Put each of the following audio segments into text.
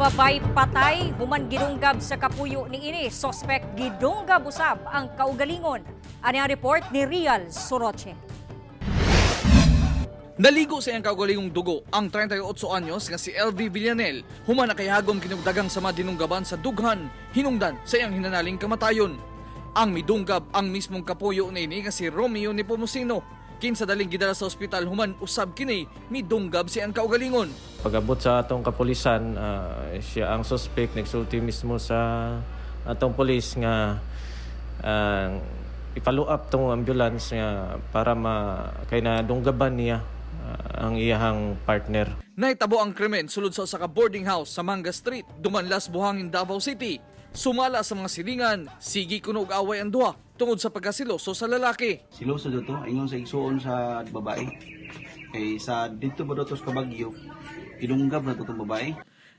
Babay patay human gidunggab sa kapuyo ni ini. Suspect gidunggab usab ang kaugalingon. Ani ang report ni Rial Soroche. Naligo sa iyang kaugalingong dugo ang 38 anyos nga si LV Villanel human nakayagom kinugdagang sama dinunggaban sa dughan hinungdan sa iyang hinanaling kamatayon. Ang midunggab ang mismong kapuyo niini nga si Romeo Nepomuceno, kinsa daling gidala sa ospital human usab kini midunggab sa iyang kaugalingon. Pag-abot sa atong kapulisan, siya ang suspect, nagsulti mismo sa atong pulis nga i-follow up tong ambulance nga para ma kay na dunggaban niya ang iyahang partner. Nahitabo ang krimen sulod sa usa ka boarding house sa Manga Street, Dumanlas, Buhangin, Davao City. Sumala sa mga silingan, sige kuno og away ang duha tungod sa pagkasiloso sa lalaki. Siloso to, ingon sa igsuon sa babae. Kay sa dito ba daw to sa Kabagyo, gidunggab na to tong babae.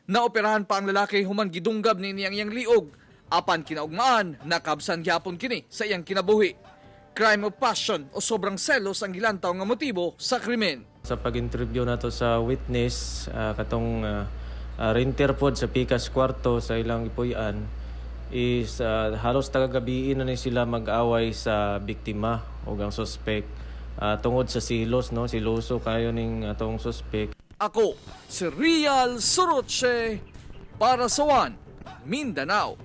Naoperahan pa ang lalaki human gidunggab ni niyang iyang liog. Apan kinaugmaan, nakabsan gyapon kini sa iyang kinabuhi. Crime of passion o sobrang selos ang gilantaw nga motibo sa krimen. Sa pag-interview nato sa witness, katong renter pod sa Pikas kwarto sa ilang gipuy-an is halos tagagabiin na ni sila mag-away sa biktima o ang suspect tungod sa silos, no, siloso kayo ning atong suspect. Ako, si Rial Soroche, para sa One, Mindanao.